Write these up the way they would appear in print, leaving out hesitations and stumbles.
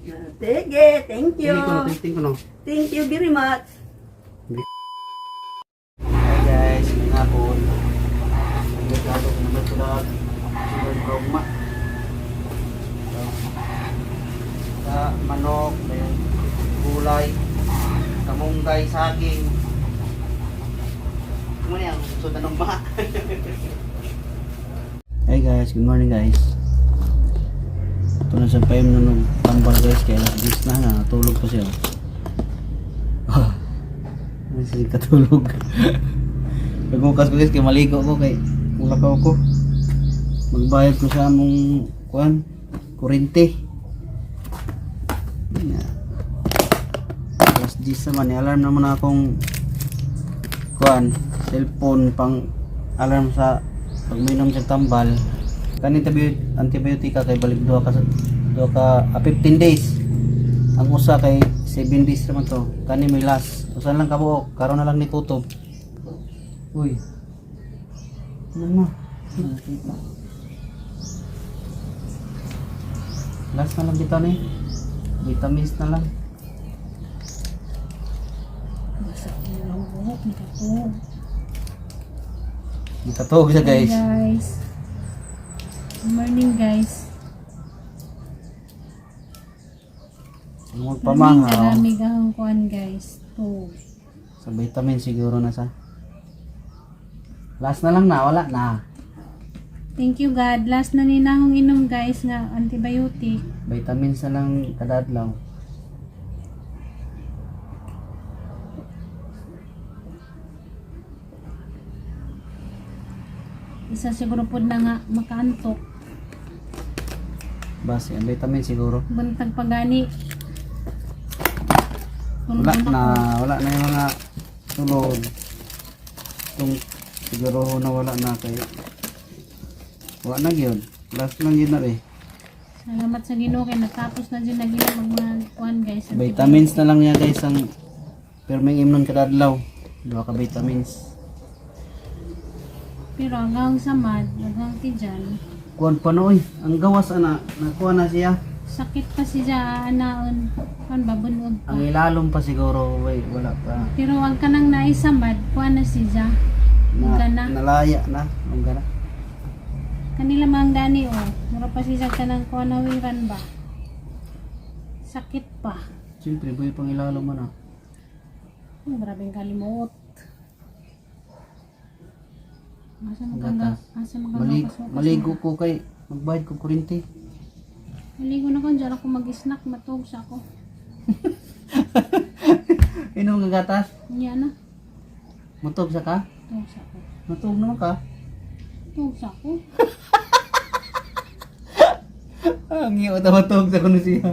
Sige, thank you. Tingin ko no, tingin ko no. Thank you very much. Hi guys, may hapon. Ang gagado ko naman sila. Sila progma. Sa manok, may gulay, kamunggay, saging. Ano yan? So, tanong ba? Hi guys, good morning guys. Ito na sa PM na nagtambal guys, kaya alas 10 na, natulog pa siya. Ano siya katulog? Pagbukas ko guys, kay maligo ko kay mulakaw ko. Magbayad ko sa among kuan, kurente. Yeah. Alas 10 naman, alarm naman akong kuan, cellphone pang alarm sa pag minom sa tambal. Kani tabi antibiotika kay balik duha ka 15 days. Ang usa kay 7 days naman to. Kani may last. Usa lang kabuok, karon na lang ni kutob. Uy. Ano na? Nakita. Last na lang kita ni. Vitamins na lang. Basta ang buhok, nakatuog. Nakatuog siya guys. Hi guys. Good morning, guys. Ang magpamanga. Oh. Kalamig ang kuan, guys. Tuog. Sa vitamin siguro na sa. Last na lang na, wala na. Thank you God. Last na ninahong inom, guys, nga antibiotic. Vitamins na lang kada adlaw. Isa siguro pod na nga makaantok. Base, ang vitamin siguro. Buntag pagani. Wala na, wala na yung mga tulog. Itong siguro na wala na kay wala na yun. Last lang yun na eh. Salamat sa Ginoo kay natapos na dyan naging mag mga kuan, guys. Vitamins na lang niya guys ang perming imnon kada adlaw. Duha ka vitamins. Pero hanggang samad, hanggang tijan, Kuan pa nooy, ang gawas ana, nakuha na siya. sakit pa siya anaon kuan ba bunog pa. Ang ilalom pa siguro, wait, wala pa. Pero ang kanang naisamad, kuan na siya. Na, Gana. nalaya na, ang gana. Kanila mang gani oh. Mura pa siya kanang kuan na wiran ba. Sakit pa. Siyempre, buhay pang ilalom man ah. Oh, grabeng kalimuot. Asa man kang Gatas. asa man kang Maligo, maligo ko kay magbayad ko kurente. Maligo na ko diyan ako mag-snack matug sa ako. Inom nga gatas. Niya na. Mutog sa ka? Tug sa ako. Matug naman ka. Tug sa ako. Ang iyo ta matug sa kuno siya.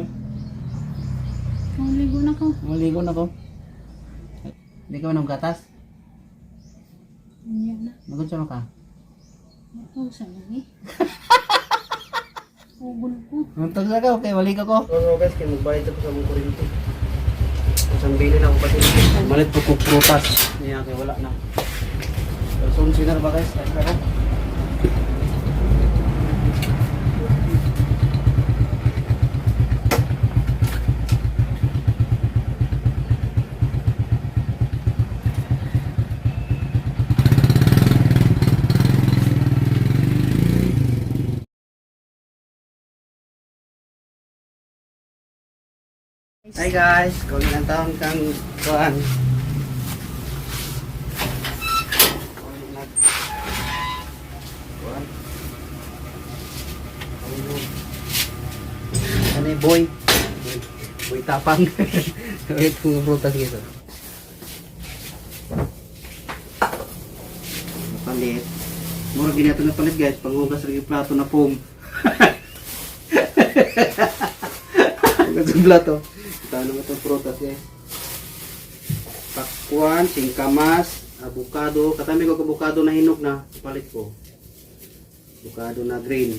Maligo na ko. Maligo na ko. Hindi ka manom gatas? Niya na. Magod sa ka? Matug sa lagi. Ugol ko. Matug sa ka, okay, maligo ko. So guys, kay magbayad ako sa mong kurente. Isang bilin ako pati. Malit po ko prutas. Niya kay wala na. Pero soon sinar ba guys? Ay, ako. Hi guys, kung ilang taon kang kuan. Kuan. Ano yung boy? Boy tapang. Wait, kung prutas gitu. Palit. Mura ginato na palit guys, panghugas rin yung plato na foam. Hugas yung plato. Ito naman itong prutas guys. Pakwan, singkamas, avocado. Katami ko avocado na hinog na. Palit ko. Avocado na green.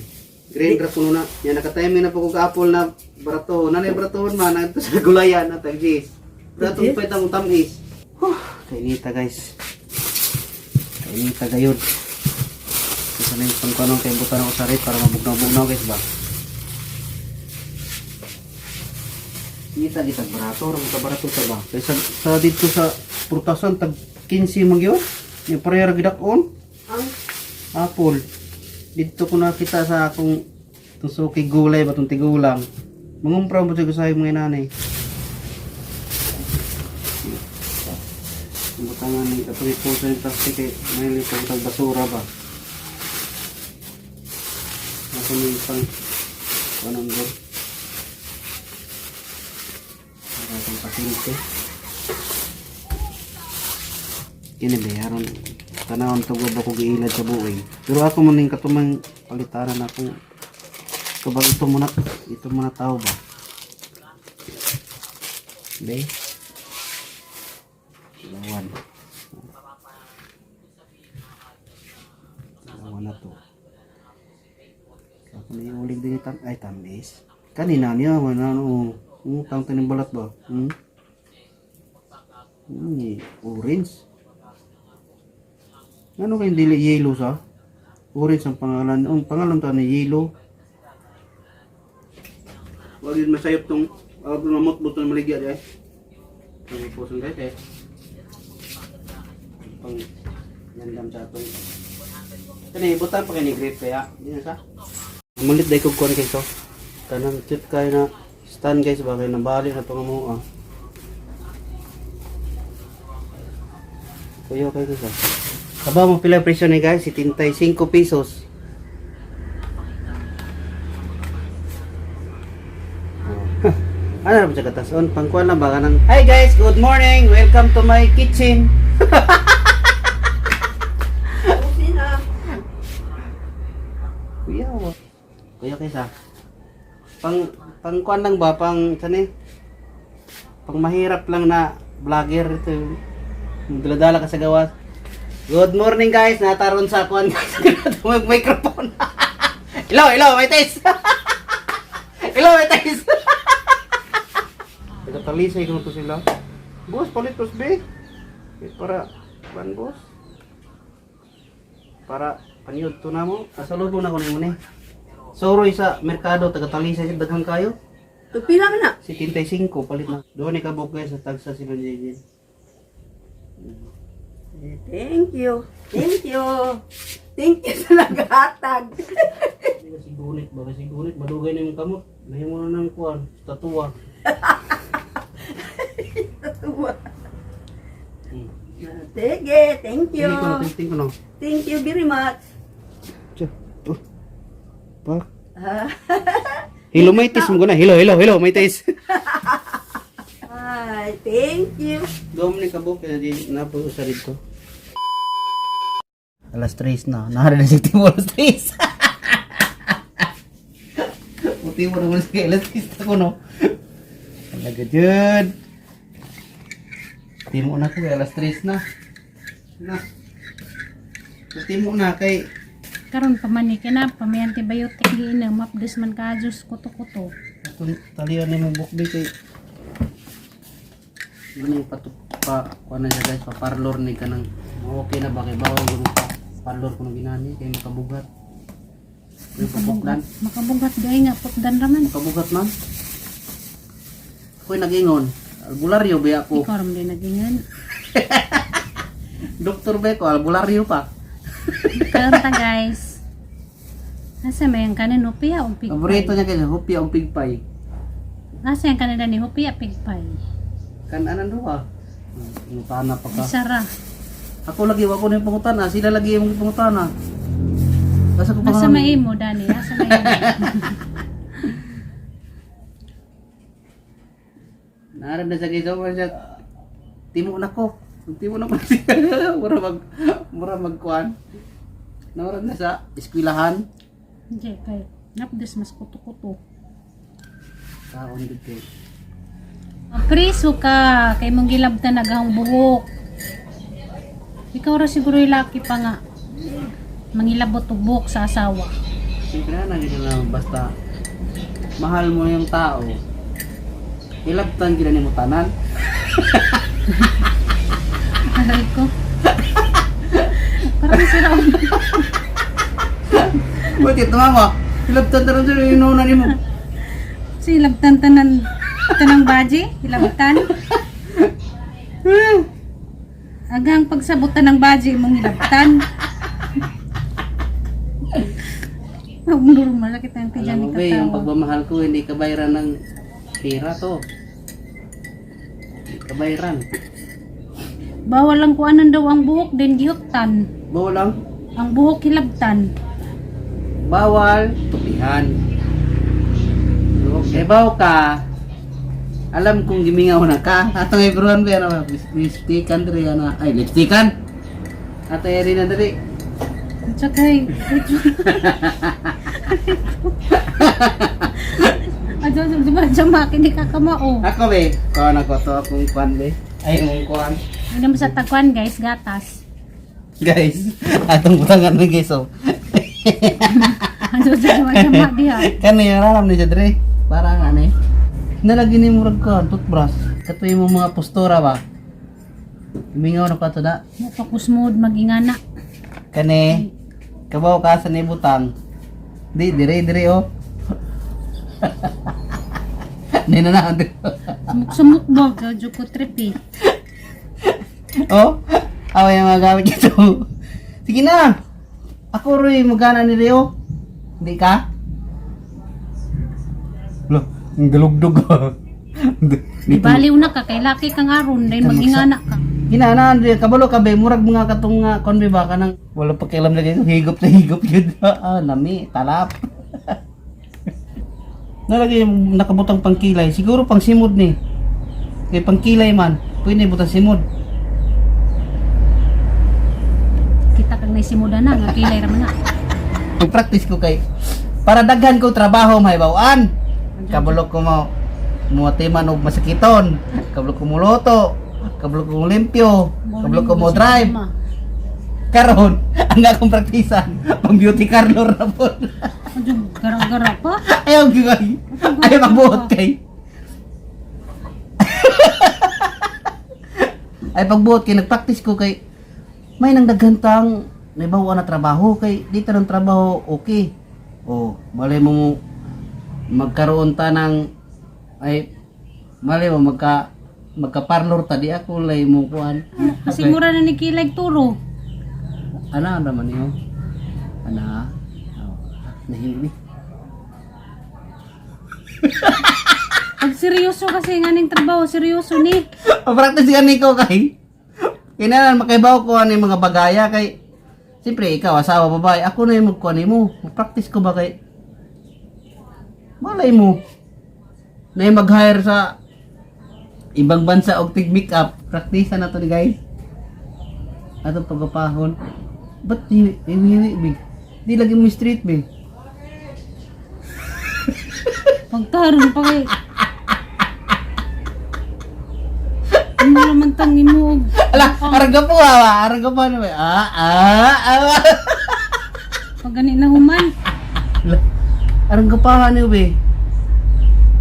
Green ra kuno na. Yan nakatime na po ko apple na barato. Nanay baratohon man ngadto sa gulayan at tag gis. Brato pa itang tamis. Huh, kainita guys. Kainita gayud. Isa na yung pangkanong kay butan ako sa rate para mabugnaw-bugnaw guys ba. Kita kita barato, ra ka barato sa ba. Kaysa sa dito sa prutasan tag 15 man gyud. Yung pareha ra gidakon. Ang Apple. Dito ko nakita sa akong tusuki gulay ba tong tigulang. Mangumpra mo sa sa mga nanay. Ang butangan ni atong ipuso yung plastic kay may litong basura ba. Ako ni pang anong go. Para itong pasyente. Kini ba aron tanawon to ba ko giilad sa buoy. Pero ako mo ning katumang palitaran ako. Kabag ito muna tao ba. Be. Lawan. Lawan na to. Ako na yung uling din yung tam ay tamis. Kanina niya wala no. Tang taning balat ba? Hmm. Orange. Ano kayong dili yellow sa? Orange ang pangalan. Ang pangalan to ni yellow. Wag yun masayop tong mamot buton maligya di ay. Ang puson guys eh. Pang yandam sa atong. Kani butan pa kay ni grape kaya. Di na sa. Malit day kog kuan kay to. Kanang cute kay na stand guys ba kay nabali na to nga mo ah. Kuyo kay guys ah. Kaba mo pila presyo ni guys, 75 pesos. Oh. Ano na ba siya katason? Pangkuan lang ba ka ng... Hi guys! Good morning! Welcome to my kitchen! kusina. Kuya, wa. Kuya kaysa. Pang pangkuan lang ba pang saan eh? Pang mahirap lang na vlogger ito. Yung Dala-dala ka sa gawas. Good morning guys, nataron sa kuan guys. Mag microphone. Hello, hello, may taste. Hello, may taste. Taga-talisay ko to sila. Boss, palit boss be. Eh, para kuan boss. Para panyod to na mo. Kasalubong na ko nimo ni. Soroy sa merkado taga Talisay sa daghang kayo. Tupila ka na. 75 palit na. Doon ni kabuk guys sa tagsa sila JJ. Thank you. Thank you. Thank you sa naghatag. Hindi kasi gunit ba kasi gunit madugay na yung kamot. Nahimo na ng kuan, tatua. Tatuwa. Hmm. Sige, thank you. Tingin ko na, tingin ko na. Thank you very much. Tiyo. Oh. Pak. Ah. Hello may tis mo na. Hello, hello, hello, may tis. Ay, thank you. Doon ni kabuk kaya di napo sa dito. Alas 3 na. Nahari na si Timo alas 3. Puti mo naman sa alas 3 ako no. Talaga dyan. Timo na ko alas 3 na. Na. Timo na kay Karon pa man ni kina pa may antibiotic giinom mapdes man ka Diyos kuto-kuto. atong talian ni mong bukbi kay yun yung patup pa kuha na siya guys pa parlor ni kanang okay na ba kay bawal gud pa parlor kuno ginani kay makabugat yung papukdan Makabugat gay nga putdan ra man. makabugat man ako'y nagingon albularyo ba ako Ikaw ra man din nagingan. doktor ba ko albularyo pa Karon ta guys. Asa may ang kanin hopia o pig paborito pie? niya kay hopia og pigpay Asa ang kanin ni hopia pig pie? kan anan duha pangutana pa ka Isa ra. ako lagi wa ko na yung pangutana sila lagi yung pangutana Asa ko Asa pangalan? may imo Dani? Asa may imo? Naram na sa giso pa siya. Timo na ko. Timo na ko siya. Mura mag mura magkuan. Naram na sa eskwelahan. Hindi kay napdes mas kuto-kuto. Kaon gud kay. Priso ka kay mong gilabtan nagahong buhok. Ikaw ra siguro yung laki pa nga. Mangilabot og buhok sa asawa. Siyempre na gid na basta mahal mo yung tao. Ilabtan gid nimo tanan. Aray ko. Parang sira ang Wait, ito mama. Ilabtan taron sa inuna nimo. silabtan tanan. Ito ng baji, hilabtan. Agang pagsabutan ng baji mong hilabtan. Ang normal kita ang Alam tiyan mo ni be, yung katawa. pagmamahal ko hindi kabayaran ng pera to. Hindi kabayaran. Bawal lang kuanan daw ang buhok din gihuktan. Bawal lang. Ang buhok hilabtan. Bawal tupihan. Okay, baw ka. Alam kong gimingaw na ka. Atong everyone ba ano, lipstickan diri ana. Ay, lipstickan. Ato eri na diri. At saka ay, Ato, di ba, jama, kini ka kamao. Ako be, kuan ako to akong kuan be. Ay, akong kuan. Hindi mo sa tagkuan guys, gatas. Guys, atong butangan ni guys oh. Ano sa jama diha. Kani alam ni siya diri. Para nga ni. Nalagi ni murag kuan toothbrush. Katoy mo mga postura ba. Gimingaw na ka to da. Mo pa kusmod magingana. Kani kabaw ka sa nibutang. Di dire dire oh. Ni na na. Sumok-sumok ba gadyo ko trip eh. Oh, away ang mga gamit ito. Sige na. Ako roy magana ni Leo. Hindi ka? Lo, ang galugdog. Di baliw na ka kay laki kang aron dahil magingana ka. Ginana Andre, kabalo ka be, murag mga katong nga kon be ba kanang wala pakialam lagi higop sa higop yun. Ah, lami, talap. Nalagay yung nakabutang pangkilay, siguro pang simod ni. Kay pangkilay man, pwede butang simod. Kita kang naisimuda na nga kilay ra man na. Mag-practice ko kay para daghan ko trabaho may bawaan. Kabalo ko mo muatiman og masakiton, kabalo ko muluto, kabalo ko limpyo, kabalo ko mo drive. Karon, ang akong praktisan, pang beauty parlor na po. Adyo gara-gara pa. Ayaw gyud. Ayaw magbuot kay. Ay pagbuot kay nagpractice ko kay may nang daghan tang naibawa na trabaho kay dito ng trabaho okay. Oh, malay mo magkaroon ta ng ay malay mo magka magka parlor ta di ako lay mo kuan. Kasi mura na ni kilay turo. Ana naman niyo. Ana. Oh, nahimik. Pag seryoso kasi nga ning trabaho, seryoso ni. Practice gani ko kay. Kailangan makaibaw ko ano yung mga bagaya kay. Siyempre ikaw asawa babae, ako na yung magkuha nimo. Practice ko ba kay malay mo na yung mag-hire sa ibang bansa og tig makeup. Practice na to ni guys. Atong pagpapahon. Ba't di hiwi bi? Di lagi mo street bi. Pagtaron pa kay. Ano naman tang imo og Ala, arga po ah, arga po ano ba? Ah, ah, ah. pag gani na human. Ala, arang kapahan niyo be.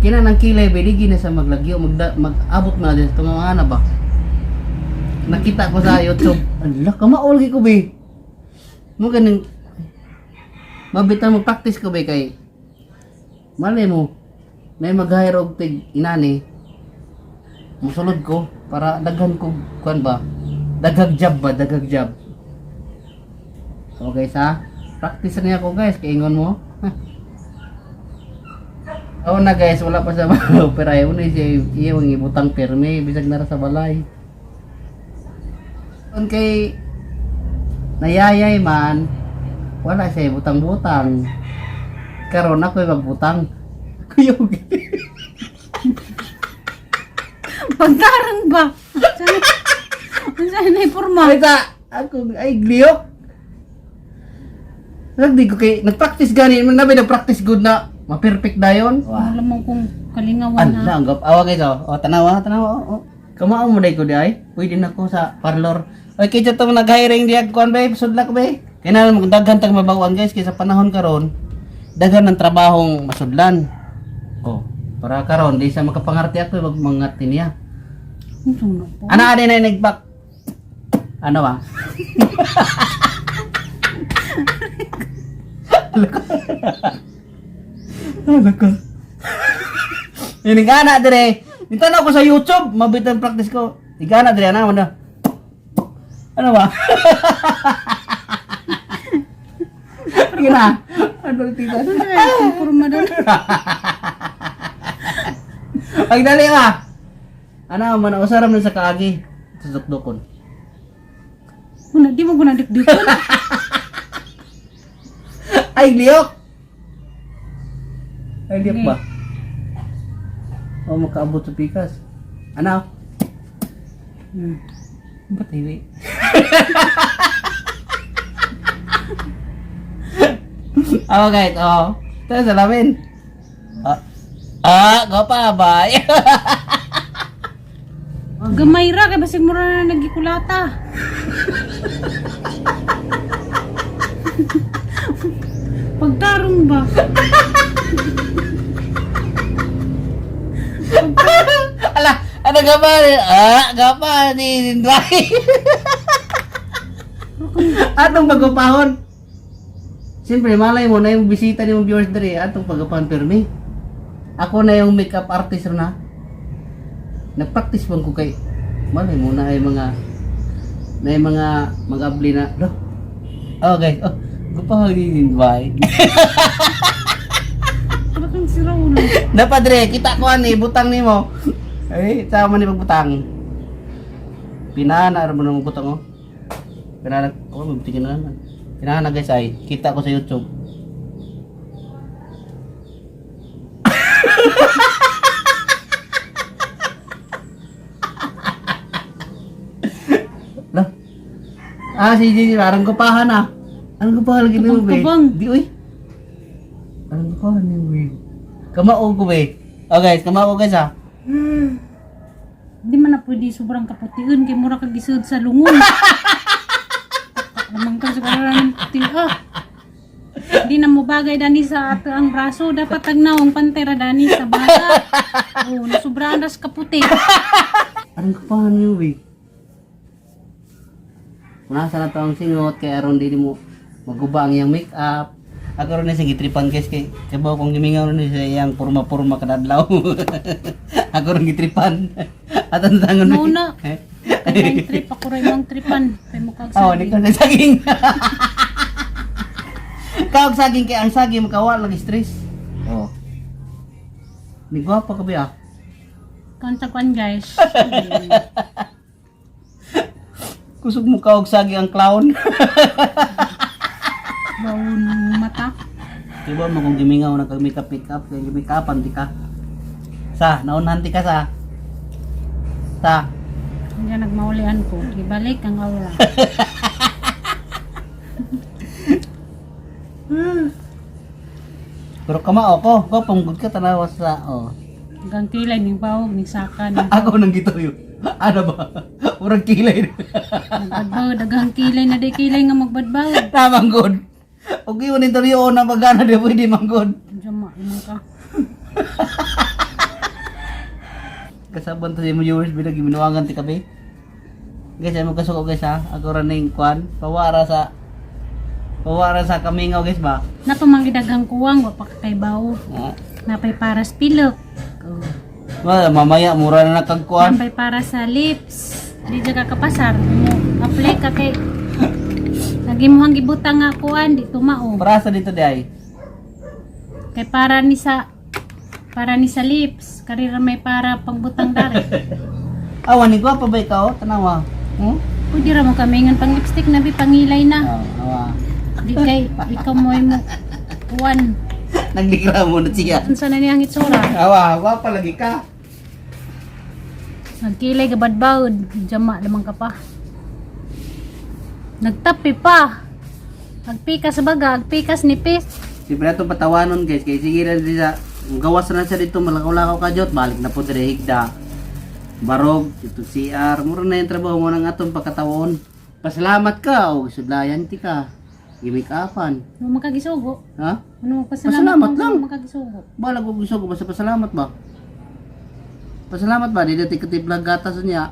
Kina nang kilay be, di gina sa maglagyo, magda, mag-abot na din sa tunga na ba. Nakita ko sa YouTube. Ala, kamaol ko be. Mo ganing mabitan mo practice ko be kay malay mo may mag-hire og tig inani. Musulod ko para daghan ko kuan ba? Daghag job ba? Daghag job. Okay sa practice na niya ako guys, kaingon mo. Oo na guys, wala pa sa mga opera. Una siya iyong ibutang perme, bisag nara sa balay. Kung kay nayayay man, wala siya ibutang-butang. Karon ako magbutang. Kuyog. Pagtarang ba? Unsa na porma? Ay ta, ako ay gliyok. Nagdi ko kay nagpractice gani, nabi nagpractice good na ma-perfect dayon. Wow. Alam mo kung kalingawan Ala, na. ang gap. Awa guys, oh. Oh, tanawa, tanawa, oh. Oh. Kamao mo day ko di ay. Pwede na ko sa parlor. Oy, kay to nag-hiring diag kuan bay, sudlak bay. Kailangan magdaghan tag mabawan guys kay sa panahon karon daghan ng trabahong masudlan. Oh, para karon di sa makapangarti ako mag mga niya. Unsa na po? Ana adi na nagpak. Ano ba? Alaka. Alaka. Inigana dire. Nitanaw ko sa YouTube, mabitan practice ko. Igana dire ana man na. Ano ba? Gina. Ano tita? Ay, kurma daw. Pagdali ba? Ano man usaram na sa kaagi. Tusok-dukon. Una, di mo guna dikdikon. Ay, liyok! Ay, liyok ba? O, makaabot sa pikas. Ano? Ba't hiwi? Oh, guys, oh. Ito, salamin. Ah, ah, go pa, bye. Gamay ra kay basig mura na nagikulata. Pagtarong ba? Ala, ano ka ba? Ah, ka pa, ni Dry. Atong pagupahon. Siyempre, malay mo na yung bisita ni mong viewers diri, atong pagupahon pirmi. Ako na yung makeup artist ron ha. Nagpractice bang ko kay malay mo na ay mga na yung mga mag-abli na. Lo. Oh, guys. Oh, gupahon ni Dry. Para kang sira ulo. Napadre, kita ko ani butang nimo. Ay, sama ni pagbutang. Pinana ra mo nang butang oh. Pinana, oh, mabuti na naman. Pinana guys ay, kita ko sa YouTube. Lah. Ah, si Gigi, parang kupahan ah. Anong kupahan lagi nimo, be? Tabang-tabang. Di uy. Anong kupahan nimo, be? Kamao ko, be. Oh guys, kamao guys ah. Di man na pwede sobrang kaputiun kay mura kag gisud sa lungon. Lamang ka siguro ng puti. Ah. Di na mo bagay dani sa ato ang braso. Dapat tagnaw ang pantera dani sa baga. Oh, nasubrahan ras kaputi. Anong kupahan nimo, be? Punasan na to ang singot kay aron dili mo maguba ang iyang make-up. Ako ron na sige tripan guys kay kabaw kong gimingaw ron sa iyang porma-porma kadadlaw. Ako ron gitripan. At ang tangon No na. Kaya yung trip ako rin mong tripan. Kay mo kag Oh, di ko na saging. Kaog saging kay ang saging makawa lang stress. Oh. Ni gwapa ka ba ah? Konta kwan guys. Kusog mo kaog saging ang clown. Baon mata. Diba mo kung gimingaw na kag makeup makeup kay gimikaupan di ka. Sa, naunhan ti ka sa. Sa. Hanggang nagmaulian ko. Ibalik ang aura. Pero kamao ko, ko panggod ka tanawa sa oh. Hanggang kilay ning bawog ning saka ning Ako nang gituyo. Ano ba? Urang kilay. Nagbadbawd, daghang kilay na di kilay nga magbadbawd. Tamang good. Okay, yun ito na magana di pwede manggod. Jama, imong ka. Kasabon to sa imong viewers bilang giminuangan ti kape. Guys, ay mo kasuko guys ha. Ako ra ning kwan, pawara sa kamingaw guys ba. Napamangidaghang kuwang, wa pa ka kay bawo. Ah. Napay para sa pilok. Oh. Wala, mamaya mura na nakagkuan. Napay para sa lips. Di dyan ka kapasar. Mo apply ka kay Lagi mo ang gibutang nga kuan di tumao. Para sa dito di ay. Kay para ni sa lips, karira may para pangbutang dari. Awan ni gwapa ba ikaw? Tanawa. Hmm? Pwede ra mo kamingan pang lipstick na bi pangilay na. Ah, awa. Di kay ikaw mo mo kuan. Nagligra mo na siya. Unsa na niyang itsura? Awa, gwapa lagi ka. Nagkilay gabadbawd, jama lamang ka pa. Nagtapi pa. Agpikas baga, agpikas nipis. Siyempre atong patawanon guys kay sige na siya gawas na siya dito malakaw-lakaw ka jot balik na po dire higda. Barog dito CR mura na yung trabaho mo ng atong pagkatawon. Pasalamat ka o sudlayan ti ka. Gimikapan. Ano makagisugo? Ha? Ano pasalamat, Pasalamat lang. Ano makagisugo? Balag ko gusto ko basta pasalamat ba? Pasalamat ba? Dito ti katiblag gatas niya.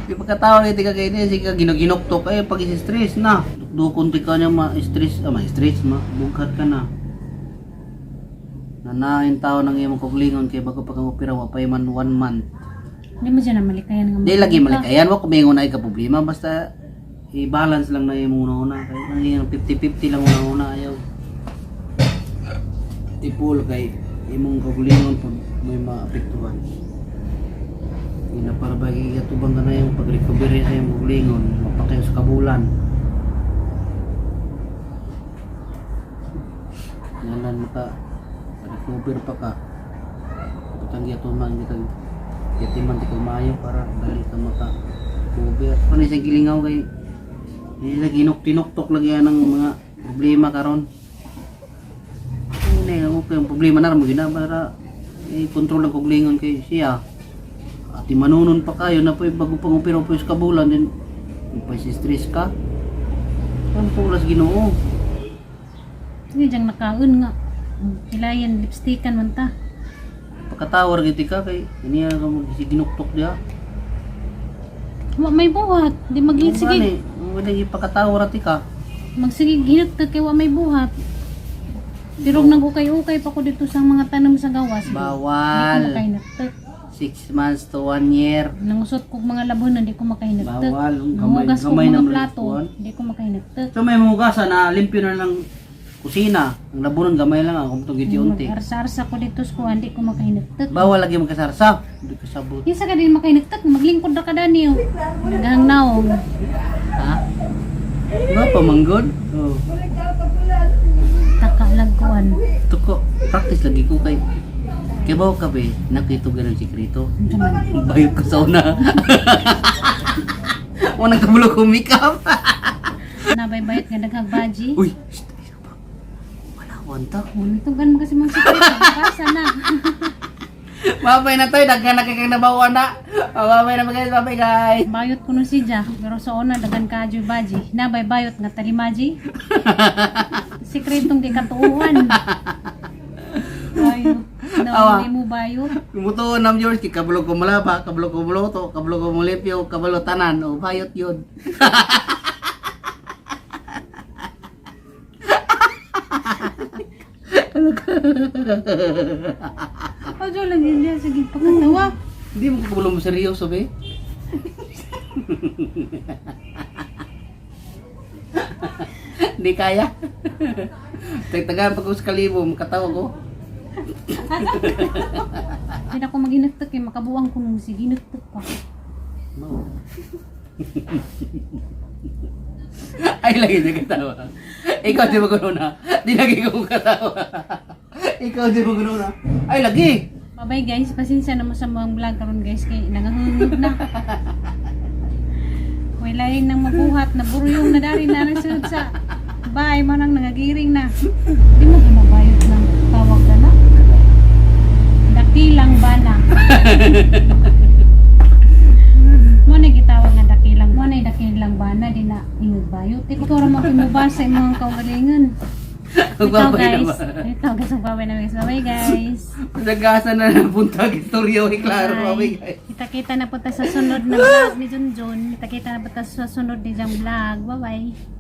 Di pagkatao ni tika kay ni sige ginuginuktok ay pag stress na. Dukon ti ka niya ma-stress, ah, ma-stress ma bughat ka na. Nanain tao ng imong kuglingon kay bago pa kang opera wa pa man one month. Hindi mo dyan na malikayan nga Di lagi malikayan wa kumingon ay ka problema basta i-balance lang na imong una-una kay ang iyang 50-50 lang una-una ayaw. Tipol kay imong kagulingon pud may maapektuhan. Ina para bagi gatubang ka na yung pag-recovery sa imong kagulingon, mapakayo sa kabulan. Ngalan maka recover pa ka. Butang giatuman kita yatiman ti kag maayo para dali ka maka recover. Ano isang gilingaw kay hindi lagi tinuktok lagi yan ang mga problema karon. Ano na okay ang problema na ra mo gina para i-control ang kuglingon kay siya. Ati manunon pa kayo na po bago pang opera po sa kabulan din pa si stress ka. Ang pulas Ginoo. Sige diyang nakaon nga. Hilayan, lipstickan man ta. Pagkatawar giti ka kay iniya ka mo ginuktok diha. Wa may buhat. Di Sige. magsige. Wala ipakatawar ati ka. Magsige hinagtag kay wa may buhat. Pero nang ukay-ukay pa ko dito sa mga tanom sa gawas. Di ko Bawal. makahinagtag. 6 months to 1 year. Nangusot kog mga labon di ko makahinagtag. Bawal. Ang Gamay, Nangugas kog gamay na mga mo plato, kuwan. di ko makahinagtag. So may mugasan na limpyo na ng kusina. Ang labunon gamay lang ang kumtong giti-unti. Mag-arsa-arsa ko dito sa kuwan, di ko makahinagtag. Bawal lagi magkasarsa. Hindi ka sabot. Kinsa ka din makahinagtag, maglingkod ra ka daniyo. Daghang naong. Ha? Nga pa manggod? Oh. Taka lang kuwan. Tuko, practice lagi ko kay kay bawo ka be, nakito ganun sikreto. Unsa man? Bayot ko sa una. Unang kabulo ko makeup. Nabaybayot nga daghang baji. Uy, shh, isa pa. Wala, wanta. Untugan mo kasi mga sikreto, basa na. Mabay na tayo, daghan na kay nabawa na. Mabay na guys, mabay guys. Bayot kuno si Ja, pero sa una daghan kadyo baji. Nabay bayot nga talimaji. Sikretong di katuuhan. Bayot. Awa. Naong mo bayot. Mutuon nam George, kay kabalo ko malaba, kabalo ko muluto, kabalo ko mulimpyo, kabalo tanan, o bayot yun. Ajo lang yun niya, sige pagkatawa. Hindi mo kabalo mo seryoso, be. Hindi kaya. Tagtagaan pag sa kalibo, makatawa ko. Hindi ako maghinagtag eh, makabuang ko nung sige hinagtag pa. No. Ay, lagi niya katawa. Ikaw di mo na. Di lagi ko katawa. Ikaw di mo na. Ay, lagi! Bye-bye guys, pasensya na mo sa mga vlog karon guys kay nangahungod na. Wala lain nang mabuhat na buruyong na dari na lang sunod sa bye mo nang nangagiring na. Di mo ginabayot ng tawag ka na. Dakilang bana. Mo na gitawag nga dakilang, mo na dakilang bana di na ingog bayot. Ikaw ra mo kimubasa imong kaugalingon. Ikaw Magbabay na guys. ba? Ikaw guys, magbabay na guys. Bye guys. Nagasa na ng buntag istorya ni Klaro. Bye. Bye, guys. Kita-kita na po tayo sa sunod na vlog ni Junjun. Kita-kita na po tayo sa sunod ni Jang vlog. Bye-bye.